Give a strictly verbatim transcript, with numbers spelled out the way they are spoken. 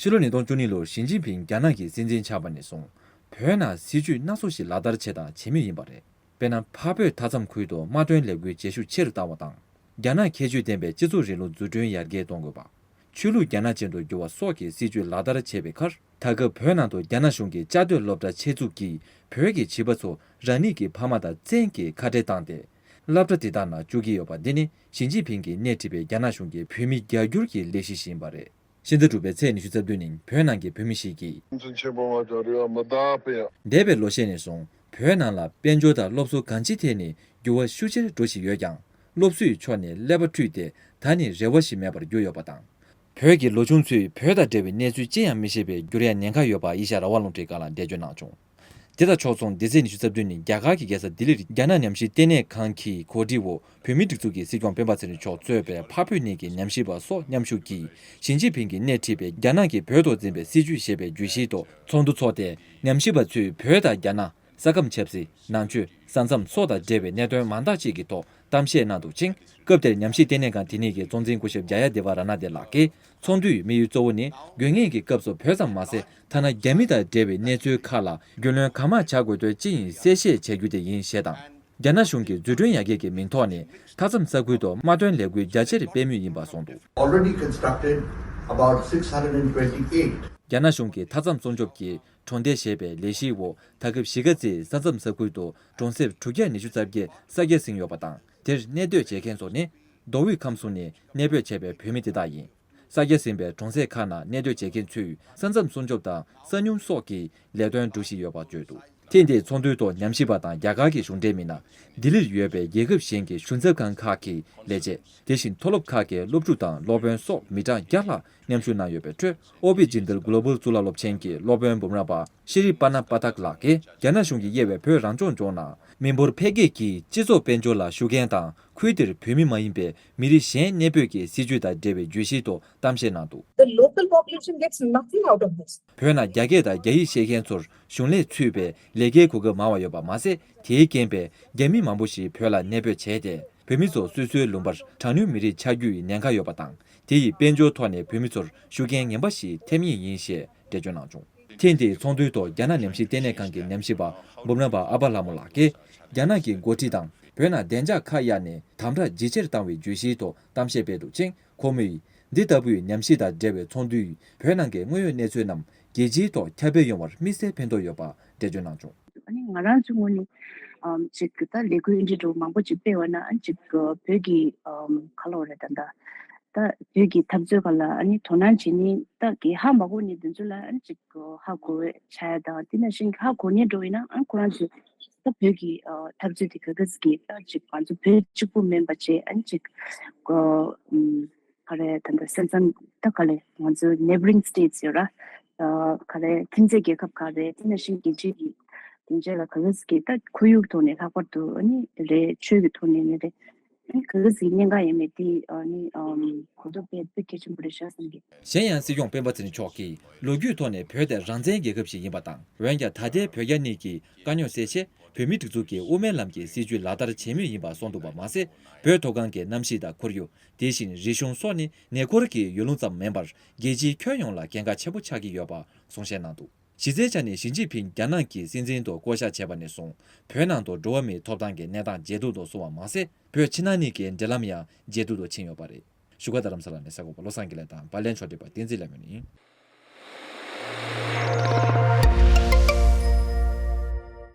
ཕྱི་ལོ་ཉིས་སྟོང་བཅུ་གཉིས་ལོར་ཞི་ཅིན་ཕིང་རྒྱ་ནག་གི་སྲིད་འཛིན་ཆགས་པ་ནས་བཟུང་། བོད་ནང་སྲིད་ཇུས་སྣ་ཚོགས་ཤིག་ལག་བསྟར་བྱས་དང་བྱེད་མུས་ཡིན་པ་རེད། དཔེར་ན། འཕགས་བོད་མཐའ་མཚམས་ཁུལ་དུ་དམག་དོན་ལས་འགུལ་བྱེད་ཤུགས་ཆེ་རུ་བཏང་བ་དང་། རྒྱ་ནག་ཁྱད་ཆོས་ལྡན་པའི་སྤྱི་ཚོགས་རིང་ལུགས་འཛུགས་སྐྲུན་ཡར་རྒྱས་གཏོང་དགོས་པ། ཆོས་ལུགས་རྒྱ་ནག་ཅན་དུ་བསྒྱུར་བ་སོགས་ཀྱི་སྲིད་ཇུས་ལག་བསྟར་བྱས་པའི་ཁར། ད་སྐབས་བོད་ནང་དུ་རྒྱ་ནག་གཞུང་གི་བཅའ་སྡོད་སློབ་གྲྭ་ཆེད་འཛུགས་ཀྱིས་བོད་ཀྱི་བྱིས་པ་ཚོ་རང་ཉིད་ཀྱི་ཕ་མ་དང་བཙན་གྱིས་ཁ་བྲལ་བཏང་སྟེ། སློབ་གྲྭ་དེ་དག་ནང་བཅུག་གི་ཡོད་པ་འདི་ནི་ཞི་ཅིན་ཕིང་གིས་སྣེ་ཁྲིད་པའི་རྒྱ་ནག་གཞུང་གི་བོད་མི་རྒྱ་སྒྱུར་གྱི་ལས་གཞི་ཞིག་ཡིན་པ་རེད། ཕྱི་ཟླ་དྲུག་པའི་ཚེས་ཉི་ཤུ་རྩ་བདུན་ཉིན་བོད་ནང་གི་བོད་མི་ཞིག་གིས། བཙན་ཆེན་པོ་ང་ཚོ་རེ་བ་མི་འདའ་བས། འདས་པའི་ལོ་ཤས་ནས་བཟུང་བོད་ནང་ལ་དཔལ་འབྱོར་དང་སློབ་གསོ་གང་ཅིའི་ཐད་ནས་འགྱུར་བ་ཤུགས་ཆེར་འགྲོ་བཞིན་ཡོད་ཀྱང་། སློབ་གསོའི་ཕྱོགས་ནས་ཀླད་པ་བཀྲུས་ཏེ་ད་ནི་རེ་བ་ཞིག་མེད་པར་གྱུར་ཡོད་པ་དང་། བོད་ཀྱི་ལོ་ཆུང་ཚོས་བོད་དང་འབྲེལ་བའི་གནས་ཚུལ་ཅི་ཡང་མི་ཤེས་པའི་འགྱུར་ཡ་ཉེན་ཁ་ཡོད་པ་ཨེ་ཤ་ཡ་རང་དབང་རླུང་འཕྲིན་ཁང་ལ་འགྲེལ་བརྗོད་གནང་བྱུང་། དེ་དང་ཕྱོགས་མཚུངས་འདི་ཚེས་ཉི་ཤུ་རྩ་བདུན་ཉིན་རྒྱ་གར་གྱི་རྒྱལ་ས་ལྡི་ལིར་རྒྱ་ནག་ཉམས་ཞིབ་ལྟེ་གནས་ཁང་གི་གོ་སྒྲིག་འོག་བོད་མིའི་སྒྲིག་འཛུགས་ཀྱི་སྲིད་སྐྱོང་སྤེན་པ་ཚེ་རིང་མཆོག་གཙོས་པའི་འཕགས་བོད་གཉིས་ཀྱི་ཉམས་ཞིབ་པ་སོགས་མཉམ་ཞུགས་ཀྱིས་ཞི་ཅིན་ཕིང་གིས་སྣེ་ཁྲིད་པའི་རྒྱ་ནག་གིས་བོད་ཐོག་འཛིན་པའི་སྲིད་བྱུས་ཞེས་པའི་བརྗོད་གཞིའི་ཐོག་ཚོགས་འདུ་འཚོགས་ཏེ། ཉམས་ཞིབ་པ་ཚོས་བོད་དང་རྒྱ་ནག་ས་ཁམས་ཆབ་སྲིད། ནང་ཆོས། ས་མཚམས་སོགས་དང་འབྲེལ་བའི་གནད་དོན་མང་དག་ཅིག་གི་ཐོག་གཏམ་བཤད་གནང་འདུག་ཅིང་། སྐབས་དེར་ཉམས་ཞིབ་ལྟེ་གནས་ཁང་དེ་ཉིད་ཀྱི་གཙོ་འཛིན་སྐུ་ཞབས་ཇ་ཡ་དེ་ཝ་ར་ན་དེ་ལགས་ཀྱིས། ཚོགས་འདུའི་དམིགས་ཡུལ་གཙོ་བོ་ནི། དགོས་ངེས་ཀྱི་སྐབས་སུ་བོད་ཙམ་མ་ཟད། ཐ་ན་རྒྱ་མི་དང་འབྲེལ་བའི་གནས་ཚུལ་ཁག་ལ་རྒྱུས་ལོན་གང་མང་བྱ་དགོས་འདོད་ཅི་ཡིན་གསལ་བཤད་བྱ་རྒྱུ་དེ་ཡིན་ཞེས་དང་། རྒྱ་ནག་གཞུང་གིས་འཛུགས་སྐྲུན་ཡར་རྒྱས་ཀྱི་མིང་ཐོག་ནས་མཐའ་མཚམས་ས་ཁུལ་དུ་དམག་དོན་ལས་འགུལ་རྒྱ་ཆེར་སྤེལ་མུས་ཡིན་པ་གསུངས་འདུག། Already constructed about six hundred and twenty-eight. རྒྱ་ནག་གཞུང་གིས་མཐའ་མཚམས་སྲུང་སྐྱོབ་ཀྱི་གྲོང་སྡེ་ཞེས་པའི་ལས་གཞིའི་འོག་ད་སྐབས་གཞིས་ཀ་རྩེའི་ས་མཚམས་ས་ཁུལ་དུ་གྲོང་གསེབ་དྲུག་བརྒྱ་ཉི་ཤུ་རྩ་བརྒྱད་ས་རྒྱ་ཟིན་ཡོད་པ་དང་། དེར་གནས་སྡོད་བྱེད་མཁན་ཚོ་ནི་མདོ་དབུས་ཁམས་གསུམ་ནས་གནས་སྤོས་བྱས་པའི་བོད་མི་དེ་དག་ཡིན། ས་རྒྱ་ཟིན་པའི་གྲོང་གསེབ་ཁག་ནང་གནས་སྡོད་བྱེད་མཁན་ཚོས་ས་མཚམས་སྲུང་སྐྱོབ་དང་ས་སྨྱུག་སོགས་ཀྱི་ལས་དོན་སྒྲུབ་བཞིན་ཡོད་པ་བརྗོད་འདུག། ཐེངས་འདིའི་ཚོགས་འདུའི་ཐོག་ཉམས་ཞིབ་པ་དང་རྒྱ་གར་གྱི་གཞུང་འབྲེལ་མི་སྣ། ལྡི་ལིར་ཡོད་པའི་རྒྱལ་ཁབ་གཞན་གྱི་གཞུང་ཚབ་ཁང་ཁག་གི་ལས་བྱེད། དེ་བཞིན་མཐོ་སློབ་ཁག་གི་སློབ་ཕྲུག་དང་སློབ་དཔོན་སོགས་མི་གྲངས་བརྒྱ་ལྷག་མཉམ་ཞུགས་གནང་ཡོད་པའི་ཁྲོད། ཨོ་པི་ཇིན་དལ་གྷོ་ལོ་བལ་གཙུག་ལག་སློབ་ཆེན་གྱི་སློབ་དཔོན་འབུམ་རམས་པ་ཤི་རི་པ་ན་པ་ཐག་ལགས་ཀྱིས། རྒྱ་ནག་གཞུང་གིས་དབྱེ་བའི་བོད་རང་སྐྱོང་ལྗོངས་ནང་མི་འབོར་འཕེལ་རྒྱས་ཀྱིས་སྤྱི་ཚོགས་དཔལ་འབྱོར་ལ་ཤུགས་རྐྱེན་དང་། ཁུལ་དེར་བོད་མི་མ་ཡིན་པའི་མི་རིགས་གཞན་གནས་སྤོས་ཀྱི་སྲིད་ཇུས་དང་འབྲེལ་བའི་བརྗོད་གཞིའི་ཐོག་གཏམ་བཤད་གནང་འདུག། The local population gets nothing out of this. བོད་ནང་རྒྱ་སྐད་དང་རྒྱ་ཡིག་ཤེས་མཁན་ཚོར་གཞུང་ལས་ཚུད་པའི་ལས་ཀའི་གོ་སྐབས་མང་བ་ཡོད་པ་མ་ཟད། དེའི་རྐྱེན་པས་རྒྱ་མི་མང་པོ་ཞིག་བོད་ལ་གནས་སྤོས་བྱས་ཏེ། བོད་མི་ཚོ་སོ་སོའི་ལུང་པར་གྲངས་ཉུང་མི་རིགས་ཆགས་རྒྱུ་ཡི་ཉེན་ཁ་ཡོད་པ་དང་། དེ་ཡིས་དཔལ་འབྱོར་ཐོག་ནས་བོད་མི་ཚོར་ཤུགས་རྐྱེན་ངན་པ་ཞིག་ཐེབས་ངེས་ཡིན་ཞེས་འགྲེལ་བརྗོད་གནང་བྱུང་། ཐེངས་འདིའི་ཚོགས་འདུའི་ཐོག་རྒྱ་ནག་ཉམས་ཞིབ་ལྟེ་གནས་ཁང་གི་ཉམས་ཞིབ་པ་འབུམ་རམས་པ་ཨ་པ་ལྷ་མོ་ལགས་ཀྱིས། རྒྱ་ནག་གི་འགོ་ཁྲིད་དང་བོད་ནང་བདེ་འཇགས་ཁག་གཡར་ནས་དམ་དྲག་ཇེ་ཆེར་བཏང་བའི་བརྗོད་གཞིའི་ཐོག་གཏམ་བཤད་སྤེལ་འདུག་ཅིང་། ཁོ་མོས། འདི་ལྟ་བུའི་ཉམས་ཞིབ་དང་འབྲེལ་བའི་ཚོགས་འདུས་བོད་ནང་གི་དངོས་ཡོད་གནས་ཚུལ་རྣམས་རྒྱལ་སྤྱིའི་ཐོག་ཁྱབ་སྤེལ་ཡོང་བར་དམིགས་བསལ་ཕན་ཐོགས་ཡོད་པ་འགྲེལ་བརྗོད་གནང་བྱུང་། ཨ་ནི་ང་རང་ཚོའི་ངོས་ནས་ཨམ་ཅིག་ད་ལས་འགུལ་འདི་འདྲ་མང་པོ་ཅིག་སྤེལ་བ་ན། ཨ་ཅིག་བོད་ཀྱི་ཨམ་ག་ལབ་དགོས་རེད། ད་ད་ད་བོད་ཀྱི་འཐབ་རྩོད་སྒང་ལ་ཨ་ནི་དོ་སྣང་བྱེད་མཁན་ད་གི་ཧ་མ་གོ་མཁན་དེ་ཚོ་ལ་ཨ་ནི་ཅིག་ཧ་གོ་བའི་ཆ་ཡ་དང་། དེ་ནང་བཞིན་ཧ་གོ་མཁན་འདྲ་བོ་ཡིན་ན། ཨ་ཁོ་རང་ཚོས་ད་བོད་ཀྱི་ཨ་འཐབ་རྩོད་དེ་ག་ག་ཟིག་གི་ད་ཅིག་ང་ཚོ་བོད་གཅིག་པུ་མིན་པ་བྱས། ཨ་ནི་ཅིག་ཨམ། ག་རེ། ད་ལྟ་ས་མཚམས་ད་ག་ལེ་ང་ཚོ་neighbouring states ཡོད་ར། ཨ་ག་རེ་ཁྱིམ་མཚེས་རྒྱལ་ཁབ་ག་རེ། དེ་ནང་བཞིན་རྒྱལ་སྤྱི་གི་དེ་འདྲ་ལ་ག་ག་ཟིག་གི་ད་ཁོར་ཡུག་ཐོག་ནས་ལྷག་པར་དུ་ཨ་ནི་རེད། ཆོས་ཀྱི་ཐོག་ནས་ནི་རེད། ཨ་ནི་ག་ག་ཟིག་གི་ཉེན་ཁ་ཡོད་མེད་དེ་ཨ་ནི་ཨམ་གོ་རྟོགས་སྤེལ་དཔེ་གལ་ཆེན་པོ་རེད་ཤག་བསམ་གི། གཞན་ཡང་སྲིད་སྐྱོང་སྤེན་པ་ཚེ་རིང་མཆོག་གིས་ལོ་རྒྱུས་ཐོག་ནས་བོད་དེ་རང་བཙན་རྒྱལ་ཁབ་ཞིག་ཡིན་པ་དང་། འོན་ཀྱང་ད་ལྟའི་བོད་རྒྱ་གཉིས་ཀྱི་དཀའ་རྙོག་སེལ་ཆེད་བོད་མིའི་སྒྲིག་འཛུགས་ཀྱིས་དབུ་མའི་ལམ་གྱི་སྲིད་བྱུས་ལག་བསྟར་བྱེད་མུས་ཡིན་པ་གསུངས་འདུག་པ་མ་ཟད། བོད་མཐོ་སྒང་གི་གནམ་གཤིས་དང་ཁོར་ཡུག་དེ་བཞིན་རིག་གཞུང་སོགས་ནི་ཉེ་འཁོར་གྱི་ཡུལ་ལུང་ཙམ་མིན་པར་རྒྱལ་སྤྱིའི་ཁྱོན་ཡོངས་ལ་གལ་འགངས་ཆེན་པོ་ཆགས་ཀྱི་ཡོད་པ་གསུང་བཤད་གནང་འདུག། གཞི་རྩའི་ཆ་ནས་ཞི་ཅིན་ཕིང་རྒྱ་ནག་གི་སྲིད་འཛིན་དུ་བསྐོ་གཞག་བྱས་པ་ནས་བཟུང་བོད་ནང་དུ་འགྲོ་བ་མིའི་ཐོབ་ཐང་གི་གནས་སྟངས་ཇེ་སྡུག་ཏུ་སོང་བ་མ་ཟད། བོད་ཕྱི་ནང་གཉིས་ཀྱི་འབྲེལ་ལམ་ཡང་ཇེ་སྡུག་ཏུ་ཕྱིན་ཡོད་པ་རེད། བཞུགས་སྒར་རྡ་རམ་ས་ལ་ནས་གསར་འགོད་པ་བློ་བཟང་དགེ་ལེགས་དང་། པར་ལེན་ཕྱོགས་སྒྲིག་པ་བསྟན་འཛིན་ལས་མོན་ཡིན།